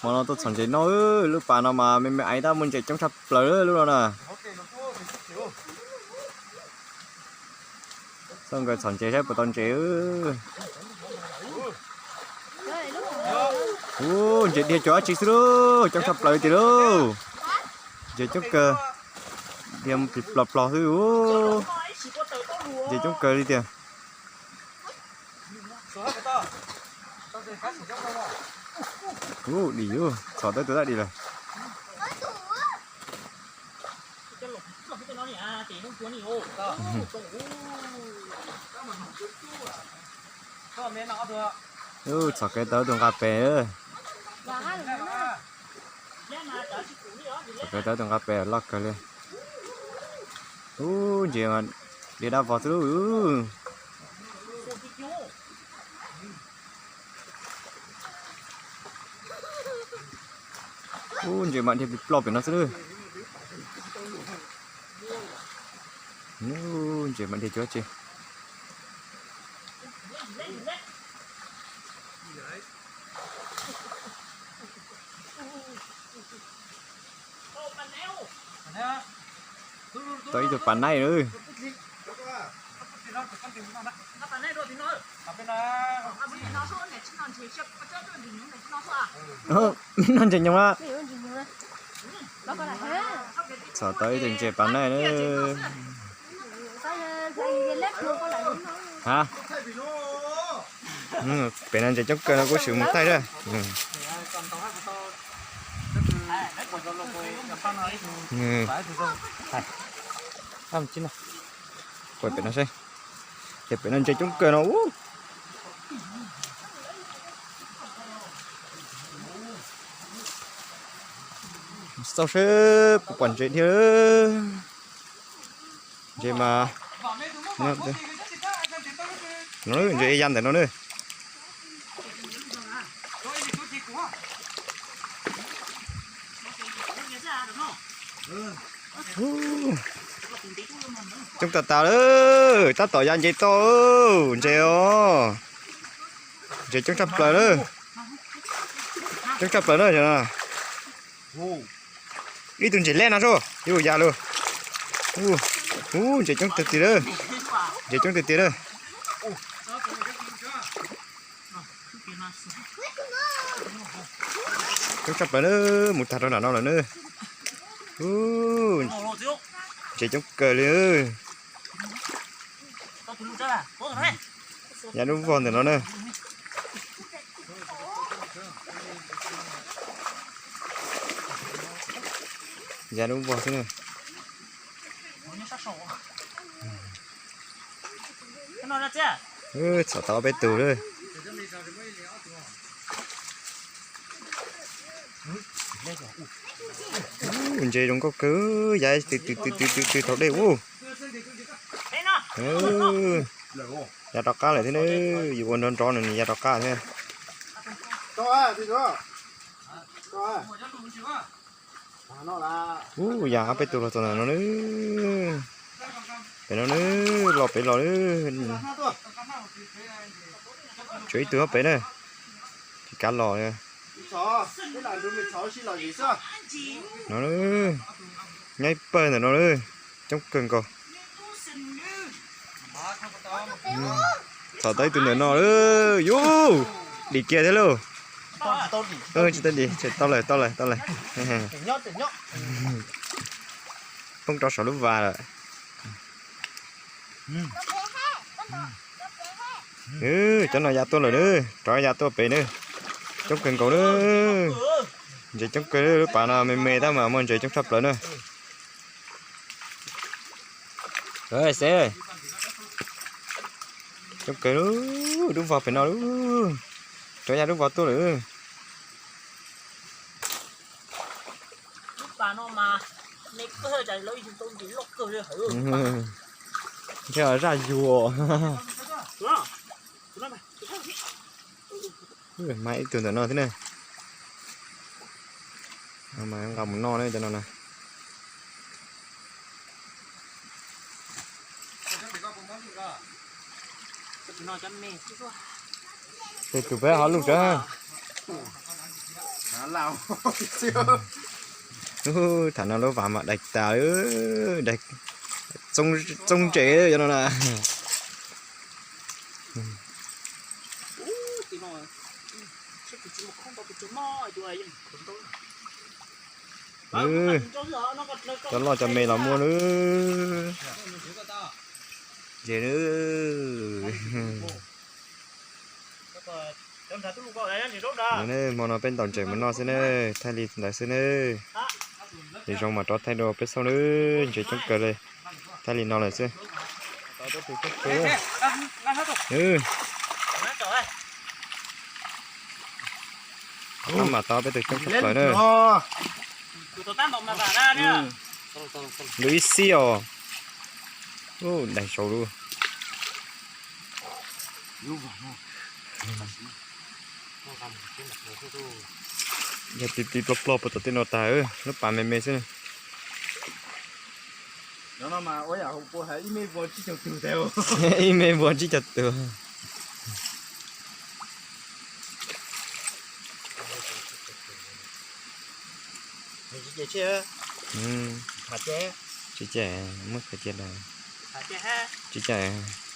Hmo no tuaj txhom ntses noj, lub pas no mas me me aiv tab muaj ntses coob tshaj plaws lub no na. Xauj nkawd txhom ntses saib puas tau ntses. Ub, ntses dhia cuag dab tsi xwb lauj, coob tshaj plaws tiag lauj. Ntses coob kawg, dhia plis plos plos xwb. Ntses coob kawg li tiag. Ub, dim, txhom tau tus dab dim lawm. Txhom kev tau tus nqa pem. Txhom kev tau tus nqa pem loj kawg li. Ub, ntses mas dhia dab vog xwb lauj. Ub, ntses mas dhia plis plos pem no xwb lauj. Ub, ntses mas dhia cuag dab tsi. Tau ib tug pas naib lawm. Noj ntses nyoos a. Txhom tau ib tug ntses pas naib na. Ha, pem no ntses coob kawg no kuv sim mus thaij na. Pem no seb, ces pem no ntses coob kawg no ub. Xauj seb puas pom ntses dhia. Ntses mas, no, ntses ya ntawm no na. Coob tas tas lawm, tab tom ya ntses tau, ntses os. Ntses coob tshaj plaws lawm. Coob tshaj plaws na. Ib tug ntses lej no sub, ib ua ya lawm. Ub, ntses coob tiag tiag lawm. Ntses coob tiag tiag lawm. Coob tshaj plaws na, mus tag rau nram no lawm na. Ub, ntses coob kawg li. Ya lub vog ntawm no na. Ya lub vog xwb na. Txhom tau ob peb tug lawm. Ntses zoo nkauj kawg, ya tw tw tw tw tw thaum dej ub. Ya rov qab lawm thiab na, yus ua nrov nrov no nws ya rov qab thiab. Ub, ya ob peb tug los txog ntawm no na. Pem no na, los pem los na. Tshuav ib tug pem na, tsis kav los. No, nyob ib pawg ntawm no na, coob kawg nkaus. Txhom tau ib tug ntawm no lawm, yus dim kiag thiab lauj. Tsis tau dim, tau lawm, tau lawm, tau lawm. Poob rau saum lub vas lawm. Cov no ya tuaj lawm na, rov ya tuaj pem na. Coob kawg nkaus na. Ntses coob kawg, lub pas no me me tab mas muaj ntses coob tshaj plaws na. Xeb, coob kawg, lub vog pem no lawm. Rov ya lub vog tuaj lawm. Ntshe zaj yuag. Mas ib tug ntawm no thiab ne. Mas nqa mus noj ne cov no na. Tus peb ho luj rawv. Ub, thaum no lub vas mas daig tas, daig txooj ntses cov no na. Cov loj cov me los muaj lawm. Ces hmo no peb ntaus ntses mus noj xwb ne, thaij li ntawd xwb ne. Ces zoo mas rov thaij dua peb xauj nawb, ntses coob kawg li, thaij li no lawm xwb. Tab mas tau peb tus coob tshaj plaws na. Lub ib xib os. Ub, daig saud lub. Yog ti ti plog plog puag tom tej no tag, lub pas me me xwb. Ib me npua tsib caug tug. Tsis cais, muab khaws cia, tsis cais.